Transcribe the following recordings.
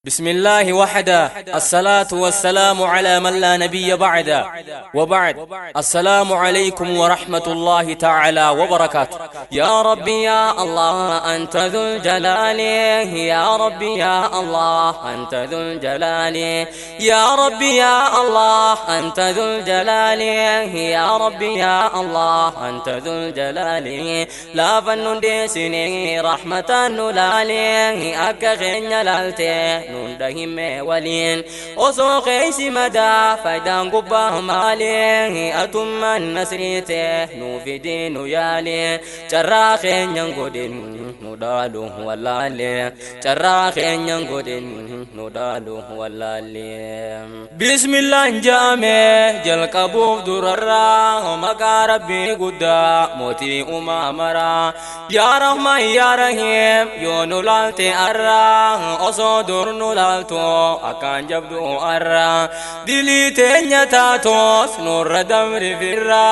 بسم الله وحده، الصلاة والسلام على من لا نبي بعده، وبعد. السلام عليكم ورحمة الله تعالى وبركاته. يا ربي يا الله أنت ذو الجلال، يا ربي يا الله أنت ذو الجلال، يا ربي يا الله أنت ذو الجلال، يا ربي يا الله أنت ذو الجلال. لا فن ديسني رحمة نلالي أكغن لالتي نندهم ولين osoo keeysi madaa faayidaan gubbaa maali atummaan nasriite nuu fidii nu yaali carraa keenyan godhin nu dhaalu wallaale carraa keenyan godhin nu dhaalu wallaale. Bismillaan jaame jalqabuuf durarraa maqaa rabbii guddaa mootii uumamaraa yaa rahmaan yaa rahiim yoo nu laalte arraa osoo dur nu laaltu akkaan jabdu arra dilii teenya taatos nurra damri firra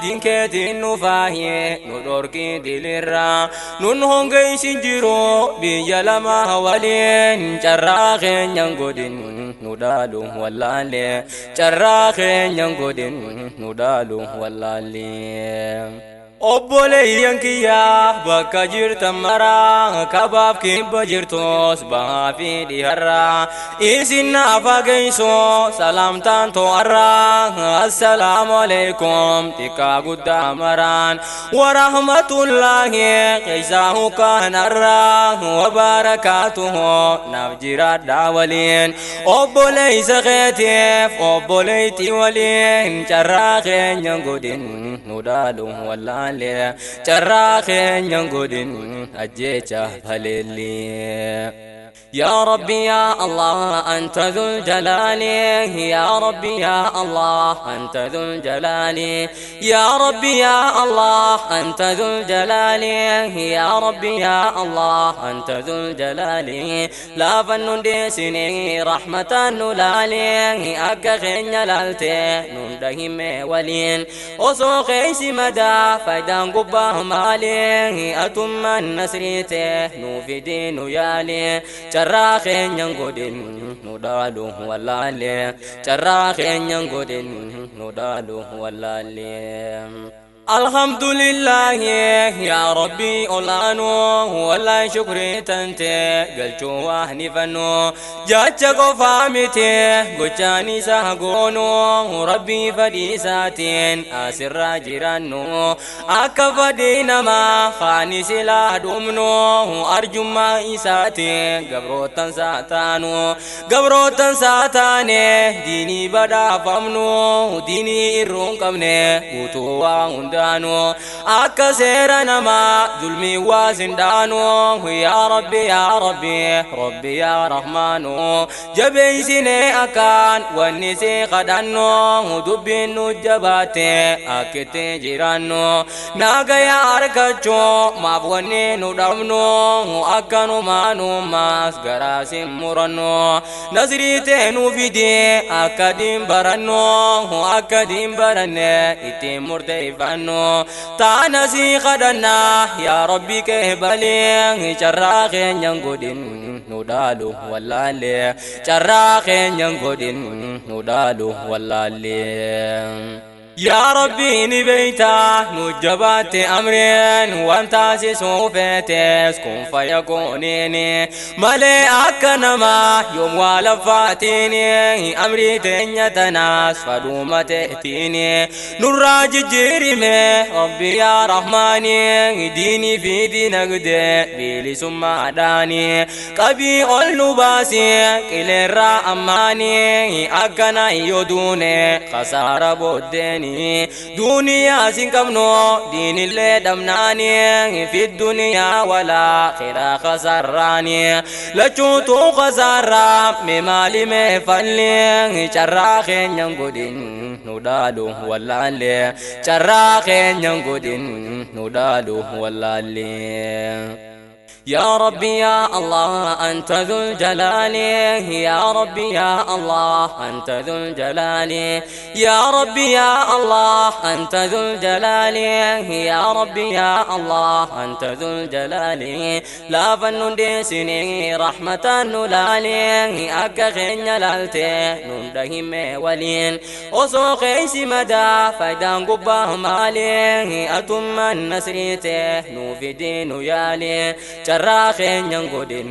diinkeetiin nu faaye nu dhorkii dilirra nun hongeysin jiru biyya lama waliin carraa keenyan godhin nu dhaalu wallaale carraa keenyan godhin nu dhaalu wallaale. Obboleeyyan kiyyaa bakka jirtan maraa kabaaf kibba jirtus bahaa fi dhiharraa isin naaf hageessoo salaamtaan to'arraa assalaamu alaikum xiqqaa guddaa maraan warahmatullaahi keessaa hukaanarraa wabarakaatuhu naaf jiraadhaa waliin obboleeysa keetiif obboleeytii waliin carraa keenyan godhin nu dhaalu wallaale carraa keenyan godhin ajjeecha haleelli. يا ربي يا الله أنت ذو الجلال، يا ربي يا الله أنت ذو الجلال، يا ربي يا الله أنت ذو الجلال، يا ربي يا الله أنت ذو الجلال. لا فن ديسني رحمة نلالي أكغن لالتي نندهم ولين osoo keeysi madaa faayidaan gubbaa maali atummaan nasriite nuu fidii nu yaali carraa keenyan godhin nu dhaalu wallaale carraa keenyan godhin nu dhaalu wallaale. الحمد لله يا ربي olaanu wallahi shukrii tante galchuu waahni fannu jacha qofaa miti gochaan isaa goonu rabbii fadhiisaatiin asirraa jiraannu akka fadhii namaa kaani silaa dhumnu arjummaa isaatiin gabrootan saataanu gabrootan saataane diinii badhaafamnu diinii irruun qabne guutuu waa hundaanu akka seera namaa zulmii waa sindaanu yaa rabbi yaa rabbi rabbi yaa rahmaanu jabeeysine akkaan wanni si kadhannu dubbiin nu jabaate akkitti jiraannu naagaya arkachuu maaf wanni nu dhabnu akkanumaanummaas garaa sin murannu nasriitee nu fidi akka diin barannu akka diin baranne ittiin murteeffannu taana si kadhannaa yaa rabbi qeebalee carraa keenyan godhin nu dhaalu wallaale carraa keenyan godhin nu dhaalu wallaale. يا ربي نبيتا نجبات أمرين وانت سوفيتس كن فيكونيني مالي أكنما يوم والفاتيني أمري تنيتناس فدوم تأتيني نراج جرمي ربي يا رحماني ديني في دينك بيلي ثم داني قبي النباسي كل أماني أكنا يدوني خسارة بوديني دنيا سنكمنو دين اللي دمناني في الدنيا ولا خير خسراني لچوتو خسارة ممالي مفلي چراخين ينقدين ندالو واللالي چراخين ينقدين ندالو واللالي. يا ربي يا الله أنت ذو الجلال، يا ربي يا الله أنت ذو الجلال، يا ربي يا الله أنت ذو الجلال، يا ربي يا الله أنت ذو الجلال. لا فن ديسني رحمة نلالي أكا خين لالتي نندهم ولين وسوق مدى فايدان قباه مالي أتم النسريته نوفي دين يالي carraa keenyan godhin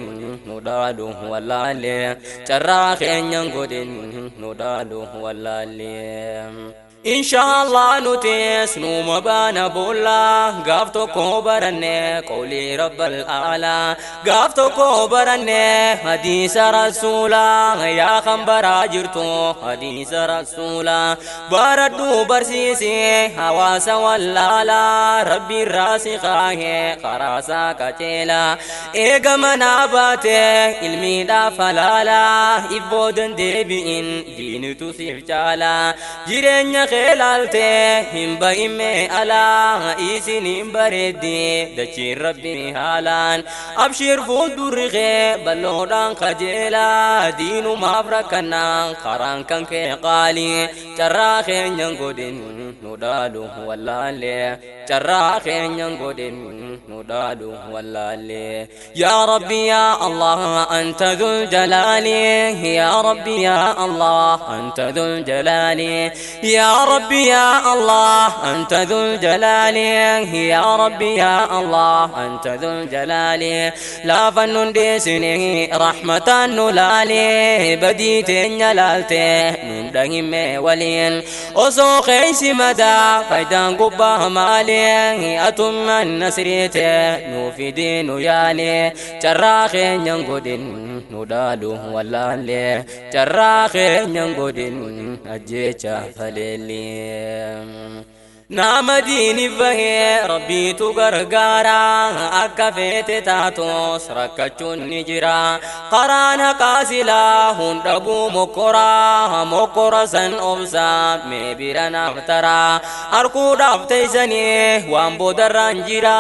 nu dhaalu wallaalee, carraa keenyan godhin nu dhaalu wallaalee. Inshallah nutis numa baana boolla gaaf tokko baranne qawlii rabbal aalaa, gaaf tokko baranne hadiisa rasuulaa. Yaa kan baraa jirtu hadiisa rasuulaa baradhuu barsiisi hawaasa wallaalaa. Rabbi irraa si kaahee karaasaa qajeelaa, eega manaa baate ilmiidhaaf halaalaa, ibboodan deebi'in diinitu siif caalaa. Jireenya keelaalte hin ba'ime alaa, isiniin bareeddi dachiin rabbii haalaan. Abshiir fuuldurri kee bal'oodhaan qajeelaa, diinumaaf rakkannaan karaan kan kee qaalii. Carraa keenyan godhin nu dhaalu wallaalee, carraa keenyan godhin nu dhaalu wallaalee. Yaa rabbi yaa Allah anta dhul jalaali, yaa rabbi yaa Allah anta dhul jalaali, yaa ربي يا الله أنت ذو الجلال، يا ربي يا الله أنت ذو الجلال. لا فن ديسني رحمة نلالي بديت نلالتي نندهم ولين وسوق مدى فايدان قباه مالي أتم النسريته نوفي دين يالي carraa keenyan godhin nu dhaalu wallaalee, carraa keenyan godhin ajjeecha faleellee. Nama diini bahee rabbiitu gargaara, akka feete taatos rakkachuun ni jira. Karaan haqaa silaa hundhabuu mokkoraa, mokkora san obsaa mee bira naaf taraa. Arkuudhaaf teessanii waan boodarraan jira,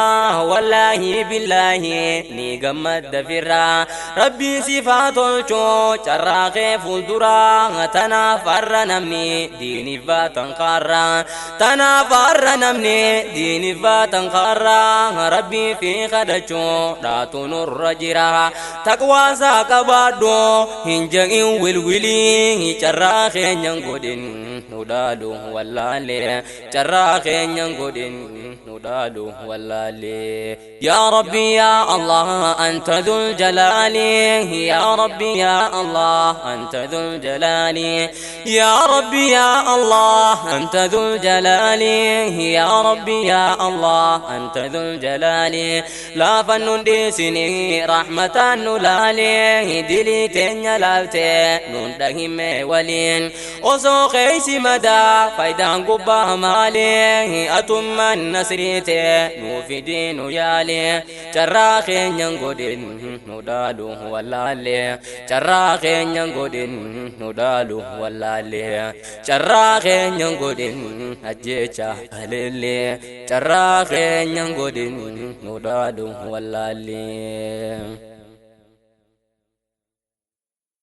wallaahi billaahi ni gammadda firraa. Rabbii sifaa tolchoo carraa kee fuulduraa, tanaaf har'a namni diiniif baatan kaarraa, tanaaf har'a namni diiniif baatan kaarraa. Rabbii fi kadhachuu dhaatu nurra jira, taqwaasaa qabaadhu hin ja'in wilwilii. Carraa keenyan godhin nu dhaalu wallaalee, carraa keenyan godhin nu dhaalu wallaalee. Yaa rabbi yaa Allah anta dhul jalaali, yaa rabbi yaa Allah anta dhul jalaali, yaa rabbi yaa Allah anta dhul jalaali, يا ربي يا الله أنت ذو الجلال. لا فن ديسني رحمة نلالي دليتين لالتي نندهم ولين وسوق مدى فايدان قباه مالي أتم النسريتي نوفي دين يالي carraa keenyan godhin nu dhaalu wallaalee, carraa keenyan godhin nu dhaalu wallaalee, carraa keenyan godhin ajjeecha haleellee, carraa keenyan godhin nu dhaalu wallaalee.